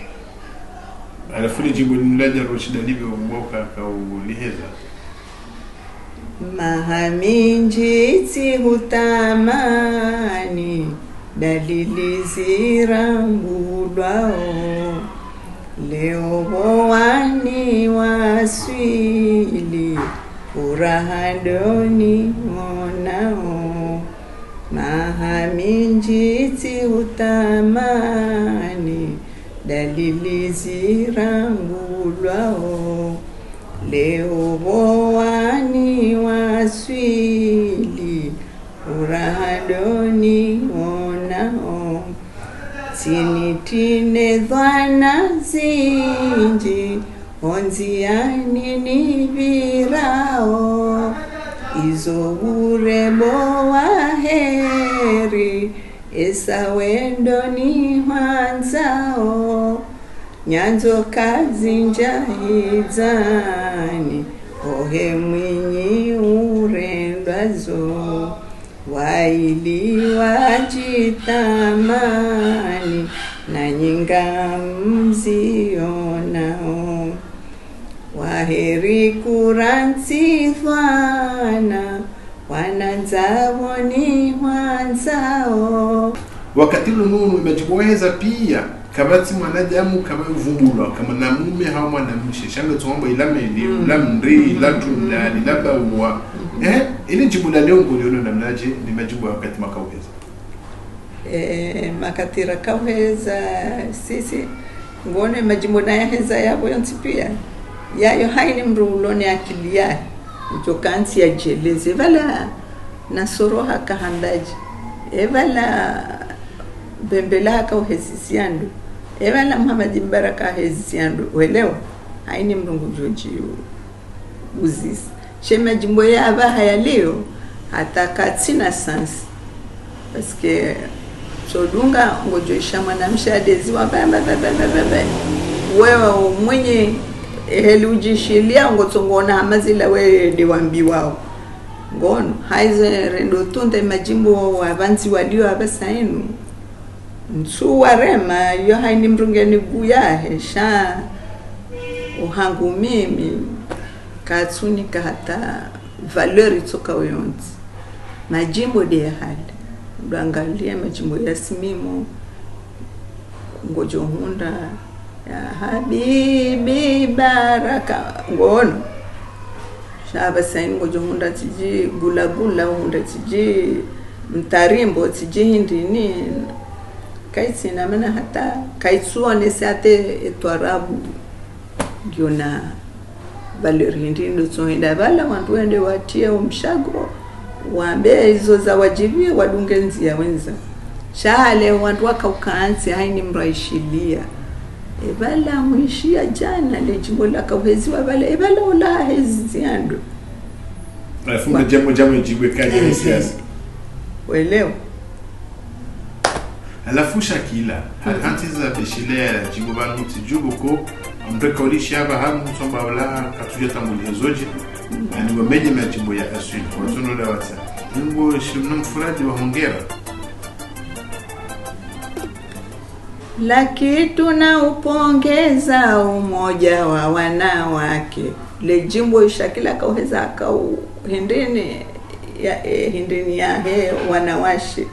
Halafu le djimbo linu la Djaroshi dalipvi wamboka kauliheza. Maha mindji tsihutamani, dalili zirangulwao. Leo pvo waniwaswili, furaha ndo nionao. Maha mindji tsihutamani, dalili zirangulwao. Leo pvo waniwaswili, furaha ndo nionao. Tsinitrine dhwana zindji, hondziani nipvirao. Izo urebo wa heri, esa wendo nihwandzao. Nyandzo kazindja hidzani, ohe mwinyi urendwazo. Waili wadjitamani, na nyi ngamzionao. Wa heri kurantsi dhwana, wanandzapvo nihwandzao. Wakati unu, unu, imadjimbo waheza pia, kapvatsi mwanadamu kapvayo uvumbulwa, ka mwanamume hau mwanamshe, sha nge tsongwa ila meli, ula mri, ila tunda, lila bawa. Eh, ili djimbo la leo ngoliono namnadje, ni madjimbo ya wakati makauheza. Eh, makati rakauheza sisi, ngone madjimbo nayaheza yapvo yontsi pia. Yayo haini mndru ulona akili yahe, udjo kantsi yadjeleze. Epvala Nasoro haka handadje. Epvala Bembela haka uhezisiya ndo. Epvala Muhammad Mbaraka hezisiya ndo. Welewa? Haini mndru ngudjo djiu uzisa. She madjimbo ya apvaha ya leo, hata katsina sens. Parce que, tsodunga, ngodjo isha mwanamshe adeziwa, ba, ba, ba. Wewe mwenye, eheli udjishilia, ngotsongo ona hama zila we nde wambiwao. Ngono, haize rendo tunde madjimbo wapvandzi walio apvasa inu. Ntsu warema, yo haini mndru ngeni guyahe, sha ohangu mimi, katsunika hata valeur itsoka uyontsi. Madjimbo nde ya hale. Udangalie madjimbo ya simimo, ngodjo hundra ya Habibi Baraka, ngono. Sha apvasa inu ngodjo hundra tsidji gula gula, hundra tsidji mtarimbo, tsidji hindrini. Kaitsina mana hata, kaitsuonesa hata etwarabu ngiyo na valeur hindri. Ndo tsohenda pvala wandru wende watriye omshago, wambe izo zawadjiviye, wadunge ndziya wendza. Sha hale wandru waka ukantsi, haini mdru aishiliya. Epvala mwishiya djana, ledjimbo laka uheziwa pvala, epvala ola hezi ziandro. Alafu ndo djambo, djambo djibwe kali ya siasa. Welewa. Halafu Shakila, ha-, hantsi za beshile ya djimbo pvanu tsidjubu ko, ambe kaulishi apva hamu somba wala katsudja tambuli ezodje, ani wamenye madjimbo ya aswili, watsono la watsa. Ngo shimna mfuradi wa hongera. Laki tunaupongeza umoja wa wanawake. Ledjimbo Shakila kauheza kau hindrini ya, eh, hindrini yahe wanawashe.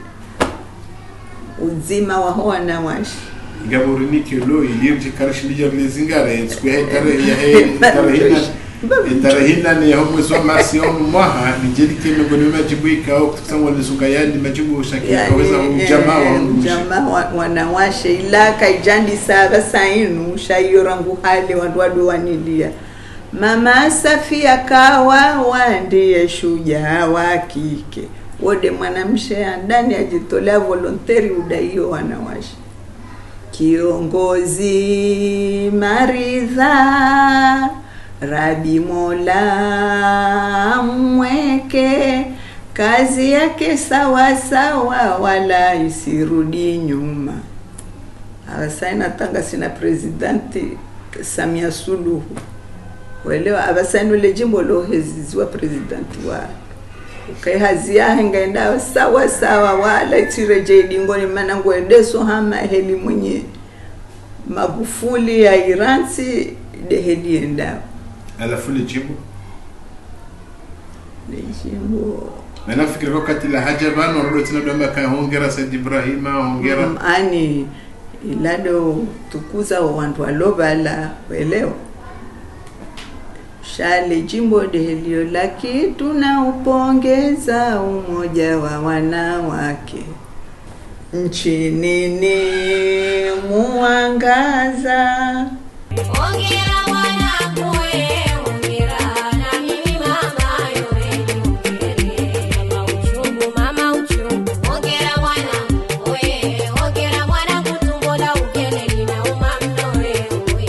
Udzima waho wanawashe. Ngapvo rinike lo, ili ridjikarishi lidja lizingare, tsiku ya tarehi, ya he, tarehi na, tarehi na ne ya ho mwezi wa marsi ya unu mwaha, nidje nike miongoni mwa madjimbo ikao, kutukusa mwa lizunga yani, madjimbo Shakila, yani, kaweza eh, udjamaa wa eh, undrushi. Udjamaa wa, wanawashe, ila kaidjandisa apvasa inu, sha iyo rangu hale, wandru wadu waniliya. Mama Safia Kawawa ndiye shujaa wa kike. Wo nde mwanamshe ya ndani ajitolea volontaire udaiyo wanawashe. Kiongozi maridha, Rabi Mola mweke, kazi yake sawa sawa, wala isirudi nyuma. Apvasa inu tanga sina présidente Samia Suluhu. Welewa, apvasa inu ledjimbo loheziziwa présidente wa. Ukaye hazi yahe ngayendao sawa sawa, wala itsiredjei dingoni mana ngwendeso hama heli mwenye Magufuli ya irantsi nde heli yendao. Halafu ledjimbo? Ledjimbo. Mana fikiri wakati la hadja pvanu, warodo tsina dwamba ka hongera Said Ibrahima, hongera. Mm, ani, ila ndo tukuza wo wandru walo pvala, welewa. Sha ledjimbo nde heliyo laki tunaupongeza umoja wa wanawake. Nchini ni mwangaza. Hongera mwanangu we, hongera na mimi mama yo we, hongera. Mama uchungu, mama uchungu. Hongera mwanangu we, hongera mwanangu, tumbo la ugele linauma mno we, we.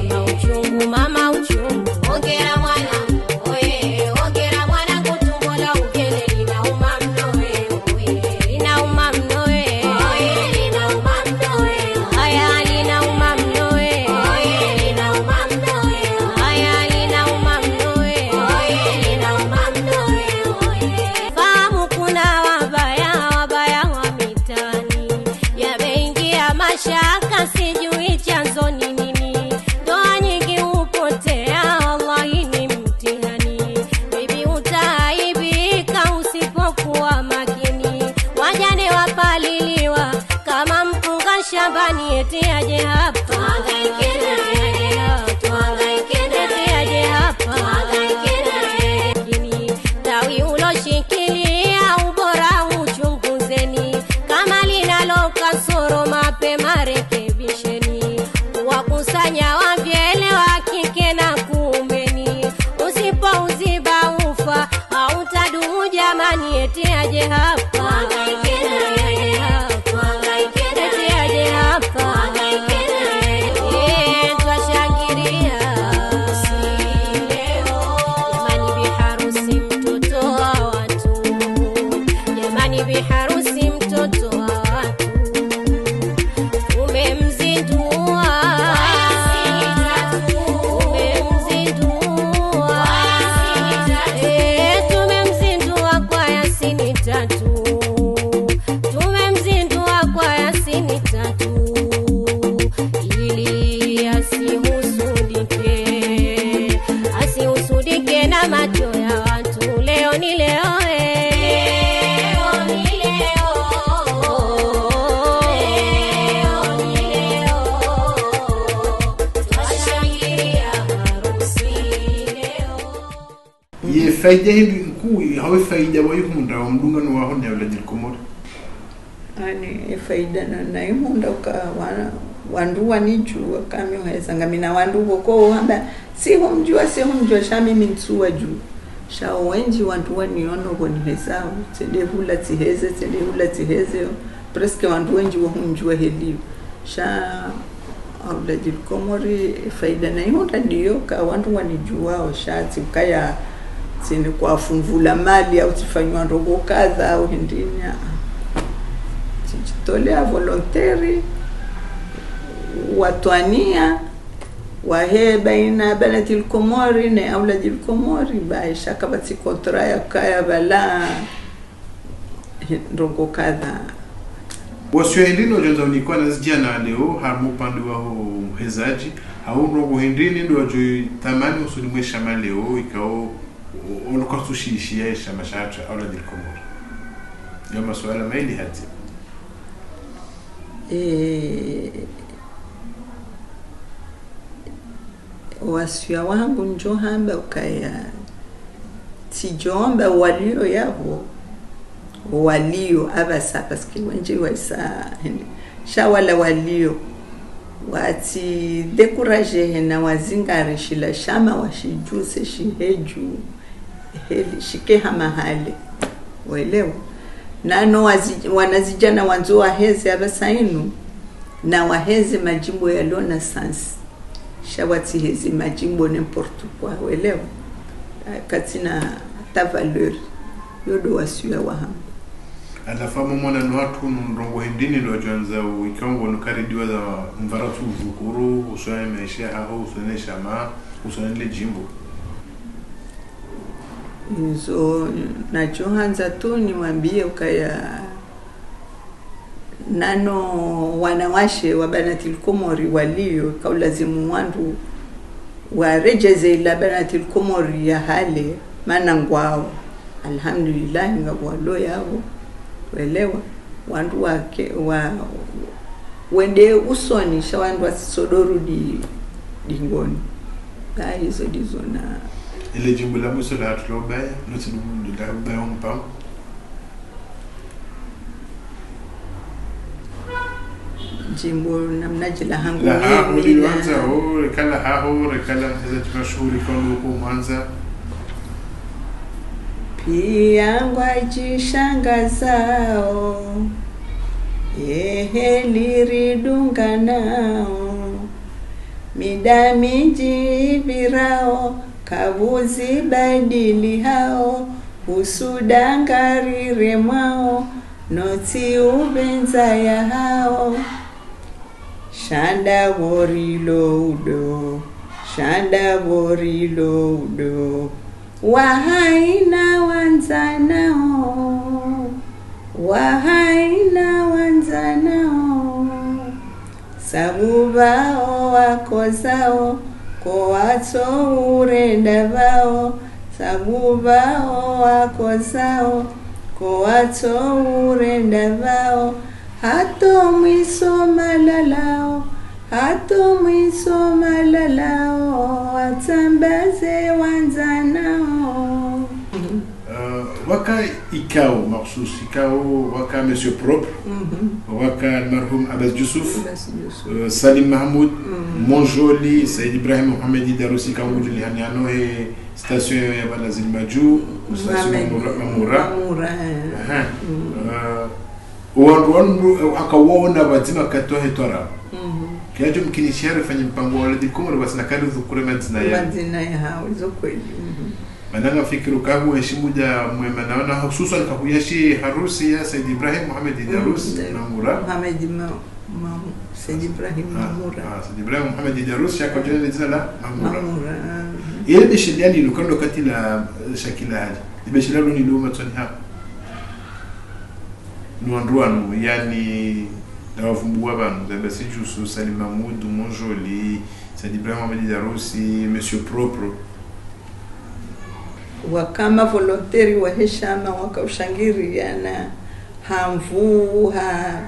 Mama uchungu, mama uchungu. Hongera mwanangu we, hongera mwanangu, tumbo la ugele linauma mno we, we. Linauma mno we. Oye, linauma mno we. Haya, linauma mno we. Oye, linauma mno we. Haya, linauma mno we. Oye, linauma mno we. Oye. Fahamu kuna wabaya, wabaya wa mitani. Yameingia mashaka, sijui chanzo ni nini. Ndoa nyingi hupotea, wallahi ni mtihani. Bibi, utaaibika usipokuwa makini. Wajane wapaliliwa kama mpunga shambani, eti aje hapa. Eti aje hapa. Lakini tawi uloshikilia ubora uchunguzeni. Kama linalo kasoro mapema rekebisheni. Kuwakusanya wavyele wa kike na kuumeni. Usipouziba ufa, hautadumu jamani, eti aje hapa. Eti aje hapa. Eh, twashangiria. Jamani, biharusi mtoto wa watu. Jamani, biharusi mtoto wa watu. Tumemzindua. Tumemzindua. Eh, tumemzindua kwa Yasini tatu. Faida hindri nkuu, hawe faida wayihundra wa mdungano waho ne Auladil Komori? Ani, e faida na, nayihundra uka wa-, wandru wanidjuwa uka mi uheza, ngamina wandru pvoko wamba, "Tsihumdjuwa, tsihumdjuwa," sha mimi ntsuwadjuwa. Sha wendji wandru waniono pvo nihezao, tsende hula tsiheze, tsende hula tsiheze, presque wandru wendji wahundjuwa heliyo. Sha Auladil Komori, faida nayihundra ndiyo ka wandru wanidjuwao, sha tsi ukaya tsini kwafumvula mali au tsifanywa ndrongo kadha au hindrini, ah. Tsidjitolea volontaire, watwaniya, wahe baina Banatil Komori ne Auladil Komori, ba isha kapvatsi contrat yakaya pvala ndrongo kadha. Wasiya hindri ndo wadjandza unika wanazidjana leo, harumwa upande waho uhezadji, hau ndrongo hindri ndo wadjo tamani usoni mwe shama leo, ikao, o-, ono kwatsu shishiya e shama shahatru Auladil Komori? Yo masuala mayili hati. Eh, Wasiya wangu ndjo hamba ukaya, tsidjomba waliyo yapvo, waliyo apvasa, parce que wendji waisa hende. Sha wala waliyo, watsi décourager hena wazingare shila shama washidjuse shihedju, heli shike hama hale. Welewa? Nano wazi-, wanazidjana wandzo waheze apvasa inu, na waheze madjimbo yalo na sens. Sha watsiheze madjimbo n'importe quoi, welewa? Ah, katsina ta valeur. Yo ndo wasiya wahangu. Halafu hama mwana no hatru nu ndrongo hindrini ndo wadjandza u-, ikao ngo no karidiwa za mvara tu uzukuru, usoni maesha haho, usoni shama, usoni le djimbo? Izo nadjo handza tu niwambiye ukaya nano wanawashe wa Banatil Komori waliyo, kaulazimu wandru waredjeze ila Banatil Komori ya hale, mana ngwao. Alhamdulillah, ngapvo walo yapvo, welewa. Wandru wake, wa-, wende usoni, sha wandru watsisodorudi dingoni. Ba izo ndizo na. Ile djimbo la mwiso lahatru la ubaya, no tsi djimbo la ubaya wa mpango. Djimbo namnadje lahangu la haho mimi lilo la- andza, o, reka la haho, reka la mheza tuna shuhuri kwa nuko mwanza. Piya ngwadjishangazao, ye heli ridunganao, mida midji ipvirao, kapvuzibadilihao, husuda ngariremwao, no tsi upvendza yahao. Sha ndapvo rilo udo, sha ndapvo rilo udo, wahaina wandzanao, wahaina wandzanao. Sabu pvao wakozao, ko watso urenda pvao, sabu pvao wakozao, ko watso urenda pvao, hata mwiso malalao, hata mwiso malalao, watsambaze wandzanao. Euh, waka ikao, makhsus ikao, waka Monsieur Propre, waka almarhum Abbas Djoussouf, Abbas Djoussouf. Euh, Salim Mahmoud, Mondjoli, Said Ibrahim Mohamed Idarousse, ikao ngudjulihana hano he station ya Malazini Madju, station Mamura, Mamura. Mamura, eh. Aha. Euh, wandru wanu, eh, akawaona pvadzima katoa hetwara. Kiyadjo mkinishiha rifanye mpango wa Auladil Komori, basi nakari dhukure madzina ya. Madzina yahao, izo kweli. Mana ngafikiri uka huenshi muda mwema naona, hususan ka huenshi harusi ya Said Ibrahim Mohamed Idarousse, Mamura. Mohamed Ma-, Ma-, Said Ibrahim Mamura. Ah, Said Ibrahim Mohamed Idarousse, shaka djina le dzina la Mamura. Mamura, ah. Ile besheleya lilo kando kati la, eh, shakila hali. Ile besheleya lilo matsoni ha. No wandru wanu, yani, na wavumbuwa pvanu, Abbas Djoussouf, Salim Mahmoud, Mondjoli, Said Ibrahim Mohamed Idarousse, Monsieur Propre. Waka mavolontaire wahe shama, waka ushangiriana, ha nvuu, ha,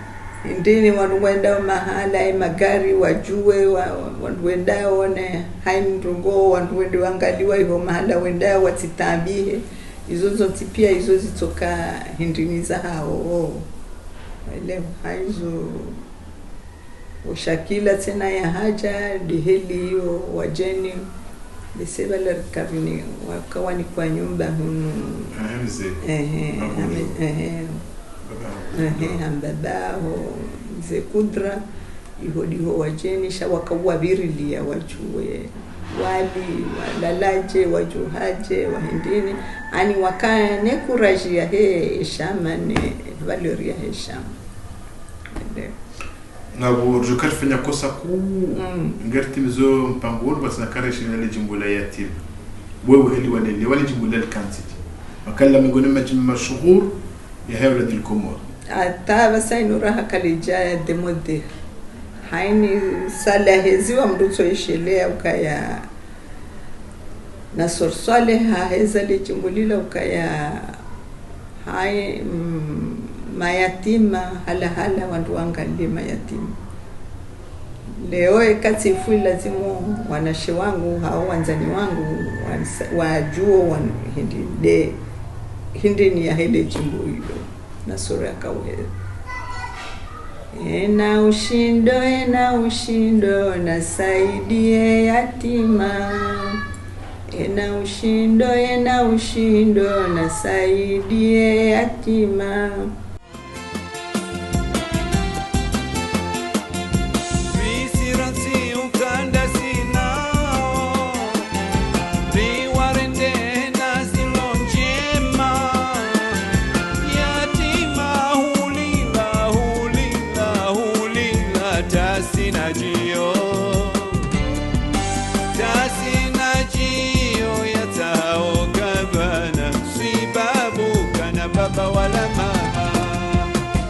Ndini wandru wendao mahala, ye magari wadjuwe, wa-, wa-, wandru wendao ne, haini ndrongoo, wandru wende wangaliwa iho mahala wendao watsitaabihe. Izo zontsi pia izo zitsoka hindrini zahao. Elewa, haizo. Oshakila tsena yahadja, ndeheli iyo, wadjeni, bese bala rikabini, wakawanikwa nyumba hunu. Ehe, mze. Ehe, Mabudu. Ame-, ehe. Baba. Ehe, hambabaho, mze Kudra, iho ndiho wadjeni, sha wakawavirilia wadjuwe, wali, walaladje, wadjuhadje, wahindrini, ani wakane kuraji yahe shama ne valeur yahe shama. Ende. Ngapvo ridjo karifanya kosa kuu, mm, ngaritimizo mpango wunu, basi na kareshi na le djimbo la yatima. Wewe heli walele, wale djimbo la likantiti. Makala mengoni mwa madjimbo mashuhuri ya haya Auladil Komor. Hata pvasa inu raha kalidja ya demode. Haini sala hezi wa mdru tso ishelea ukaya Nasor Swaleh haheza le djimbo lila ukaya hai, mm, mayatima, hala hala wandru wangalie mayatima. Leo eka tsifu lazimu wanashe wangu, hao wandzani wangu, wansa-, wadjuo wan-, hindri nde, hindrini yahe le djimbo ilo. Nasor yakauheza. Ena ushindo, ena ushindo, nasaidie yatima. Ena ushindo, ena ushindo, nasaidie yatima. Visirasi ukanda sinao, riwarende na zilo ndjema. Yatima hulila, hulila, hulila, tasi na djio. Tasi na djio ya tao gavana, swibabu kana baba wala mama.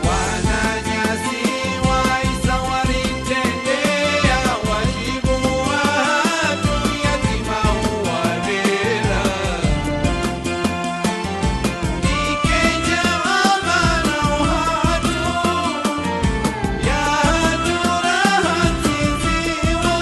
Wananyasi waisa waritrendea, wadjibu wahatru yatima huwalela. Ike ndja amana hatru, yahatru raha tsiziwa.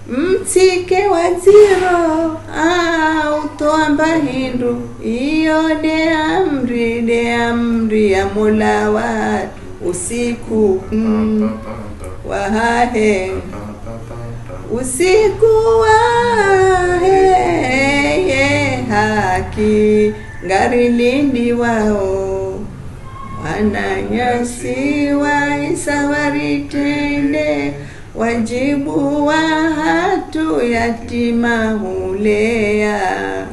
Mtsike wa ndziro, ah, utoamba hindru, iyo nde amri, nde amri ya Mola wa usiku, mm, wahahe. Usiku wahe, ye haki, ngarilindiwao. Wananyasi waisa waritrende, wadjibu wahatru yatima hulea.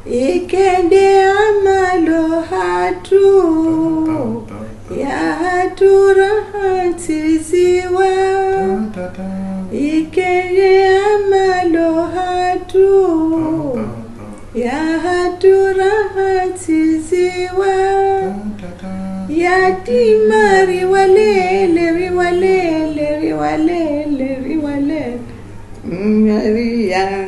Ike nde amalo hatru, yahatru raha tsiziwa. Ike nde amalo hatru, yahatru raha tsiziwa. Yatima riwalele, riwalele, riwalele, riwalele. Mngaria,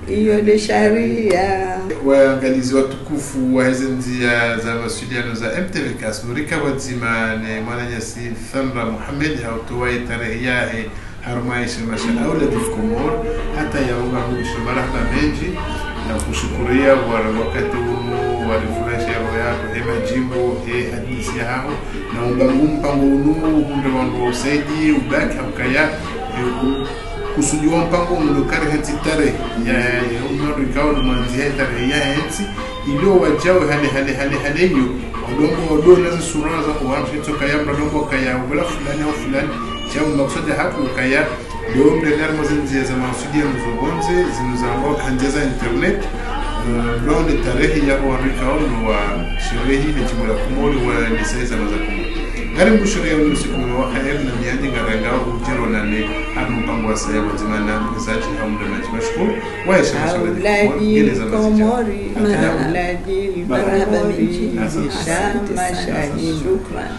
iyo nde sharia. Waangalizi watukufu wa heze ndzia za mawasiliano za M T V Kas, murika pvwadzima ne mwananyasi Thamra Mohamed, hautowa ye tarehi yahe harumwa ye shama sha Auladil Komor, hata yaunga mwisho. Marahaba mendji, na kushukuria wa wakati unu, warifurahisha roho yaho, he madjimbo, he hadisi yaho, na umbangu mpango unu, uhundre wandru wa usaidi, ubaki haukaya, he u-, kusudi wa mpango unu ndo kari hentsi tarehi, ya, ya, ya, umwe ndo ikao ndo mwandziha tarehi ya hentsi, ilio wadjao hale, hale, hale, hale iyo, wadongo, wadongo na zisura za kuwamsha, itso kaya, mradongo kaya, ubala fulani au fulani, sha makusudi hakuu kaya, ndo mrende harumwa zendzia za mawasiliano zo pvondze, zinu zambwao ha ndzia za internet, eh, ndo nde tarehi yaho wandru ikao ndo washerehi le djimbo la Komori, waenesa zama za Komori. Ngari mbushuriya unu usiku mwema wa kheri na mianyi ngarangao udjero Nane, anu mpango wa saya wa zimana, mzaji, hamdu na jima shukuru. Waisha mashauri. Auladi Komori, auladi Komori, shama shahi, shukran.